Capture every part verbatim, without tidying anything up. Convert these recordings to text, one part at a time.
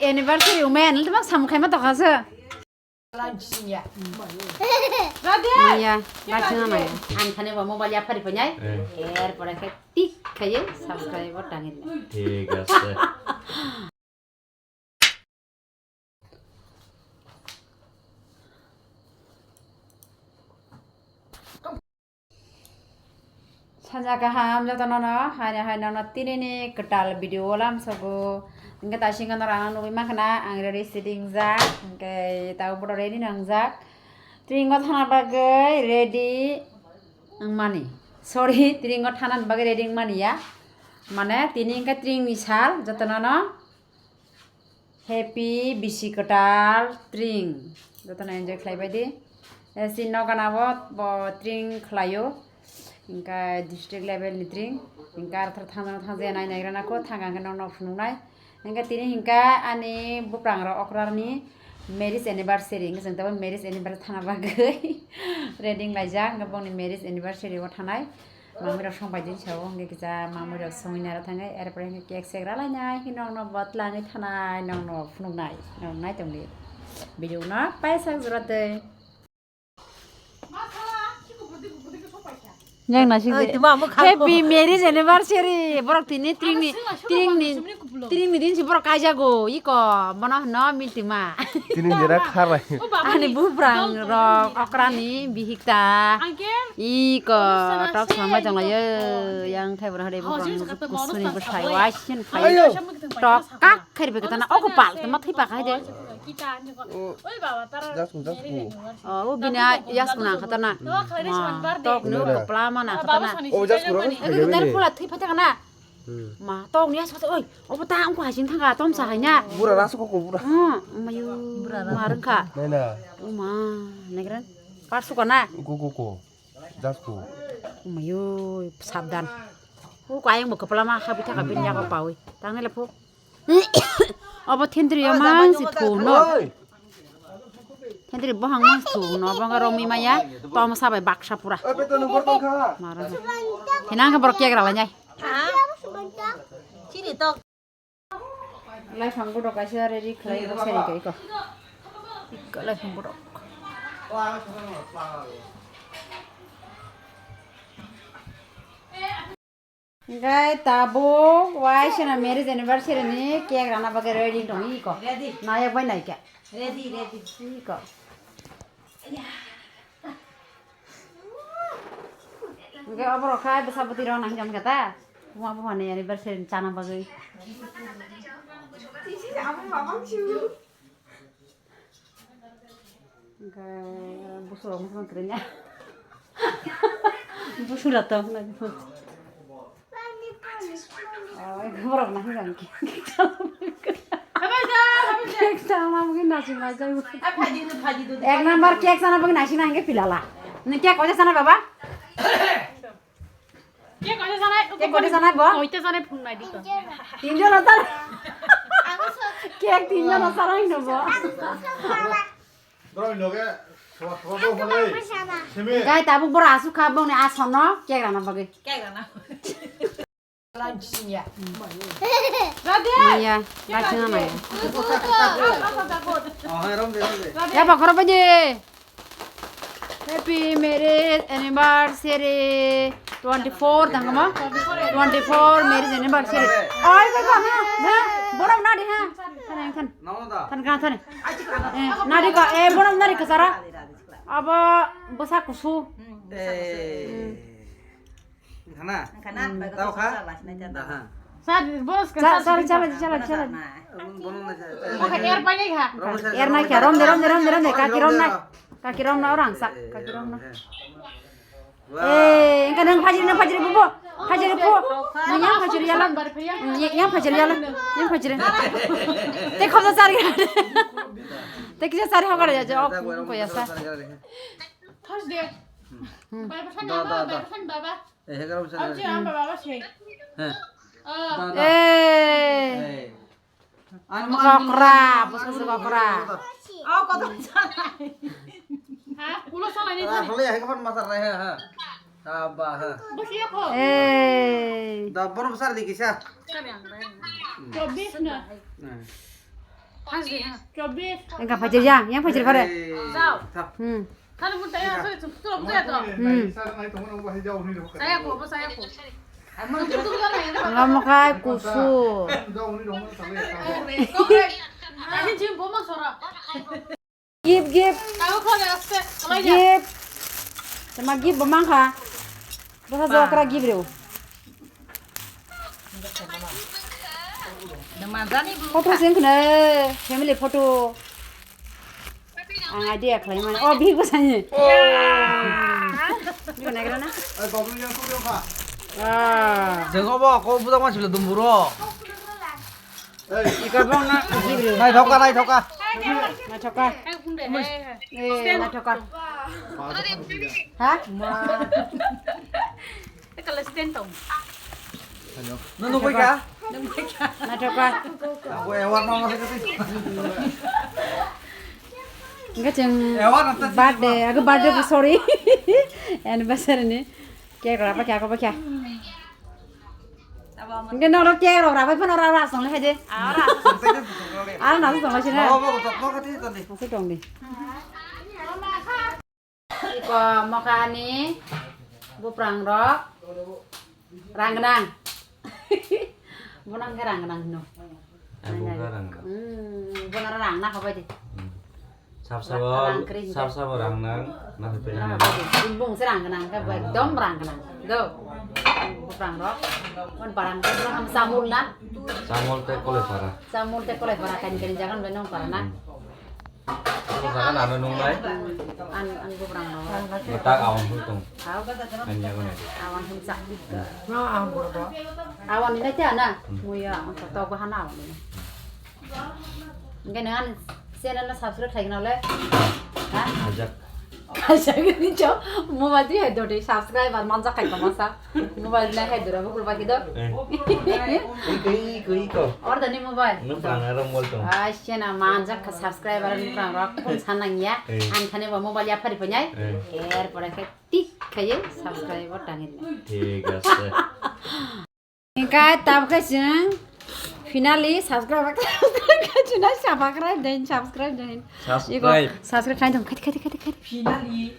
Anniversary umen, lama samung khaima tokha se. Maya, bachina maya. Ang thani bo mobile ya phari phanyai. Eh. Er pore khe tik khaye subscribe bo tangin. Thik ase. Sanja kaham jotono no, haino haino no tinini kwtal video o lamsogo. Hingke taisingno rang nugui mankha na, ang ready sidingjak, hingke tabo bodo ready nangjak. Tringo thana bagwi ready wngmani. Sorry, tringo thana bagwi ready wngmani ya. Mane tini hingke tringni sal jotono no. Happy bisi kwtal tring. Jotono enjoy khlai bai di. Eh, si nokana bo, bo tring khlaio. Hingka district level ni tring. Hingka arthar thang thang je nai nai rana ko thang ang no no phunuk nai. Hingka tini hingka ani buprang ro okrar ni marriage anniversary. Hingka jeng tabo marriage anniversary thana bagwi. Ready wng laijak. Hingka bongni marriage anniversary o thanai. Mamui rok song bai din sao, hingke kisa mamui rok songwi naro thangai, er pore hingke cake sek ralai nai, hino no botla ni thanai, no no phunuk nai, no nai tongdi. Video no paisa jora tei. Yang nasi Oi, de. Tuma amo kha Happy ko. Marriage anniversary. Borok tini tringni, tringni, tringni din si borok kaijago. Iko, bono hino miltima. Tini jera kharai. Ani bubrang rok okrani bihikta. Iko, tok samai tonglayo. Yang thai borok hade bubrang kusuni bwsai waisin phai. Ayo. Tok kak khairi beketana. Oko pal, tama thai pakai de. Jas ku, jas ku. Oh, bina jas ku nang khatana. Ma, tok ni tok plama nang khatana. Oh, jas ku ro. Eko dar pula thai patakana. Hmm. Ma, tok ni jas ku, oi, obo ta ang ku hasing thanga, tom sa haina. Bura ras ko ko bura. Hmm, mayu, ma rengkha. Nai na. Oh, ma, negran. Par suka na. Ko, ko, ko. Jas ku. Oh, mayu, sabdan. Oh, ko ayang bo kepala ma khabi thaka bin ya ko pawi. Tang ne lepo. Obo thentri yo mang si thu no. Oi. Thentri bohang mang si thu no. Obo nga romwi maya. Tom sabai baksa pura. Oi, beto nung bortong kha. Mara. Hinang ke borok cake rala nyai. Ha? Chini tok. Lai phang bodo kaisa ready khlai bo seri kai ko. Ikka lai phang bodo. Hingke tabuk waisana marriage anniversary ni cake rana bagwi ready tong iko. Ready. Nayak bai naikha. Ready, ready. Iko. Hingke oborok khai bwsa bwtwi rok nang jom khe ta. Buma buma ni anniversary ni chana bagwi. Hingke busu rok muchung kwrwngya. Busu rok tong nai. Oh, borok nang jang. Cake chana bagwi nasing nai jang. Ek number cake chana bagwi nasing nai hingke pilala. Ni cake koita chana baba? Cake koita chana? Cake koita chana bo? Koita chana phungnai dito. Tinjon asar. Cake tinjon asar hino bo. Borok loge soba soba do hwnwi simi. Gai tabuk borok asuk kha bongni asono cake rana bagwi. Cake rana. Maya, bachina maya. Oh, hai, rom de, rom de. Ya, ba, khoro baje. Happy marriage anniversary. Twenty four tangma? Twenty four marriage anniversary. Oi, oi, oi, ha, ha, borok na de, ha. Than, than. Than, than, than. Eh, na de ka, eh, borok na de ka sara. Abo bwsa kusu. Eh. Khana? Khana, hmm. Tau kha? Sar, boss, sar, sar, sar, sar, sar. Bono na sar. Oke, air pai kha. Rom na sar. Air na kha, rom de, rom de, rom de, rom de. Kaki rom na. Kaki rom na orang sak. Kaki rom na. Wah. Eh, engka nang phajri, nang phajri, bubu. Phajri, bu. Nang yang phajri yala. Yang phajri yala. Yang phajri. Te khoja sar. Te kisa sar hokar ya, ok, ko ya sa. Thursday. Hmm. Baba san, da, baba, da, da. Baba san, baba. Eh, hekaro bwsa. Aji, am baba sei. He. Ah. Da, da. Eh. Eh. Ani ma okra, bwsa bwsa okra. Oh, kotor salai. Ha? Ulo salai ni. Ah, hole, hekapan masar rai, ha, ha. Aba, ha. Bwsa ko. Eh. Da, bor bwsa di kisa. Chobis na. Eh. Engka phaijak ya, yang phaijak pare. Jao. Hmm. Thani mun taya asal chum tulo bujaya to. Hmm. Saya ko, saya ko. Lama kai kusu. Gift, gift. Tahu kau dah aste, kalau ya. Gift. Sama gift bemang kha. Basa jokra gift reo. Photo sing khna, family photo. Ang idea khlai mani. Oh, bihik bwsani. Bihik nagra na? Ah. Jeng obo ko budang ma sibla dumburo. Ikar bang na, bihik reo. Nai thoka, nai thoka. Nai thoka. Eh, nai thoka. Ha? Ekala stand tong. Nunu koi ka? Naithok kha. Aku award ma ma sakati. Enggak, ceng. Award apa sih? Birthday, aku birthday, sorry. Anniversary ni. Cake rapa kya, apa kya? Enggak, no, no, cake rapa pun orang rasa nggak aja. Orang rasa. Orang rasa sama sih, nah. Oh, mau, mau, mau, mau, mau, mau. Masih dong deh. Iko mokha ani buprang rok rang gnang. Bono hwnkhe rang gnang hino. Ah, bo khe rang gnang. Hmm, bono rang na khabai di. Hmm. Sab sabo, rang kri hwnkhe. Sab sabo rang nang, na khabai di. Bung se rang gnang khe bo ekdom rang gnang. Do. Buprang rok. Mon parang khe bono ham samul na. Samul te kole para. Samul te kole para kan kan jagan benong para na. Hmm. Ang, ang buprang rok. Mata awan hum tong. Aw. Anya ko nai. Awan hum sa. Awan ni nai ta na. Hmm. Muya ang to to bahana awan ni. Enggak dengan channel na subscribe khlai nole. Ha? Ajak. Ajak ni cho. Mobile di hai dode subscriber manjak khai ko masa. Mobile na hai dora bukul baki do. Eh. Iko, iko, iko. Or dani mobile. Nung pang arong bol tong. Ai, siya na manjak kha subscriber ni pang rok pun sanang ya. Eh. Ang khane ba mobile ya phari phanyai. Eh. Er pore khe tik khaye subscriber tangin. Thik ase. Engkai tab khe chwng finally subscriber khe chuna subscribe den subscribe den. Subscribe. Iko subscribe khai dong khai khai khai khai. Finally.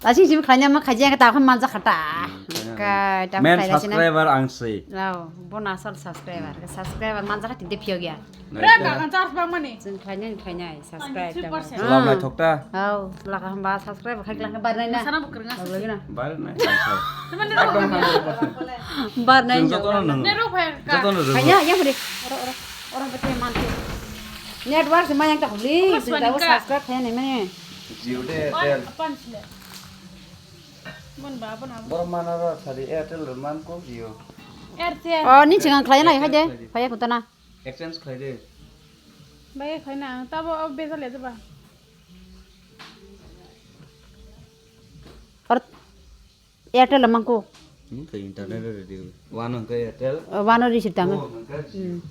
Lasi jim khlai ma khaji ang ta kham manja khata. Kai ta main khlai lasi na. Subscriber ang si. Lao, bona asal subscriber. Subscriber manja khati de phiyo gya. Re ba kan charge ba mani. Jing khlai nai khlai nai subscribe ta. Salam nai thok ta. Au, laka hamba subscribe khai lang bar nai na. Sana bukur nga. Lagi na. Bar nai. Teman ni. Ekdom hundred percent. Bar nai. Jing joto no nang. Ne ro phai ka. Joto no ro. Kaya ya beri. Oro oro. Oro bete manti. Network se mayang ta khuli. Jing ta subscribe khai nai mani. Jio de Airtel. Apan sile. Mon ba, bon abo. Borok mana ro sadi Airtel ro man ko Jio. Airtel. Oh, ni chingang khlai na hai de. Phai ko tana. Exchange khlai de. Bai khlai na, tabo o bejal ya ba. Or Airtel mang ko. Hmm, khe internet re di. Wano hwnkhe Airtel. Oh, wano receive tang. Oh, hwnkhe Jio. Hmm.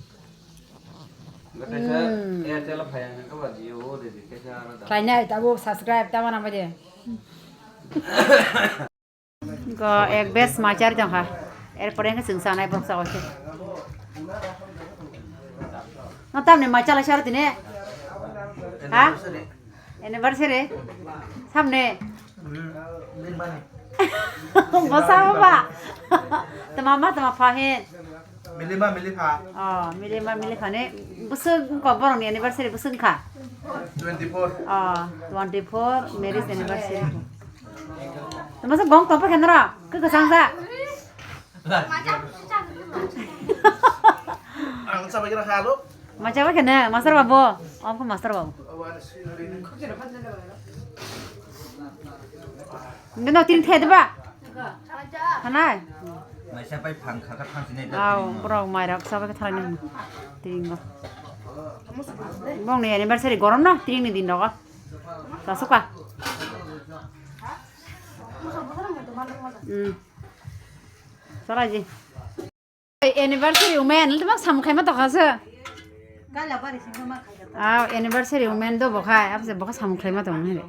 Hwnkhe kaisa hmm. Airtel phai ang hwnkhe ba Jio o re di kaisa alada. Khlai nai tabo subscribe ta mana baje. Go ek bes machar jong ha. Er pore hwnkhe chwng chanai borok cha o se. No tamni machar lai sar tine. Ha? Anniversary. Samne. Bwsa ba. Tama ma tama pha he. Milima milipha. Oh, milima milipha ne. Bwswk wngkha borokni anniversary bwswk wngkha? Twenty four. Oh, twenty four marriage anniversary. Tama sa gong tongpa khe nora. Khe kwchang sa. Ang sa bagira khalo. Macha ba khe ne, master babu. Om khe master babu. Nge no tin the de ba. Hanai. Maisa pai phang kha kha thang sinai da. Au, borok mai rak sa ba khe thalai nang. Tin go. Bong ni anniversary gorom na, tin ni din rogo. Sa suka. Hmm. Saraji. Anniversary women, tama samung khaima tokha se. Kaila bari singma khaika. Ah, anniversary women do bokhai, abse bokha samung khaima tong nai.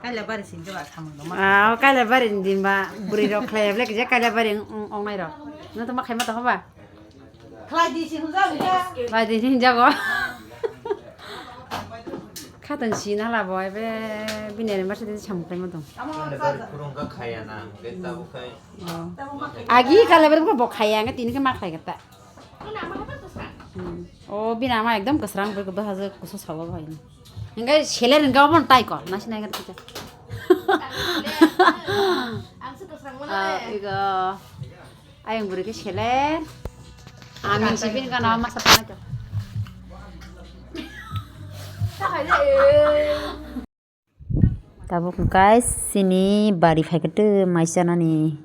Kaila bari singma samung do ma. Ah, kaila bari din ba buri rok khlai ble kije kaila bari ong nai rok. No tama khaima tokha ba. Khlai di sing ja. Khlai di sing jago. Khatang si nala bo ebe bini anniversary samung khlaima tong. Ande bari phurung kha khaya na, hwnkhe tabuk khai. Oh. Agi kala ber bo khaya, hwnkhe tini khe ma khlai kha ta. Hmm. Oh, bini ama ekdom kwsrang, ber bo hajo kusu sawa bai. Hwnkhe seler hwnkhe obo tai ko, nasi nai kha ta. Ang se kwsrang mano. Ah, igo. Ayang bwrwi khe seler. Ami se bini gana masa tangna khe. Tabuk guys, sini bari phai khe twi mai chanani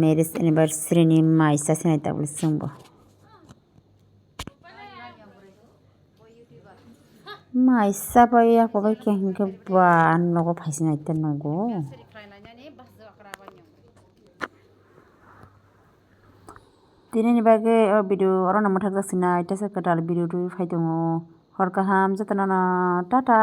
marriage anniversary ni mai cha sinai tabuk chwngbo. Mai cha pai ya ko bai khe hwnkhe ba nogo phai sinai ta nogo. Tinini bagwi o video oro no mwthakjak sinai, teisa kwtal video twi phai tongo. Hor kaham jotono no, tata.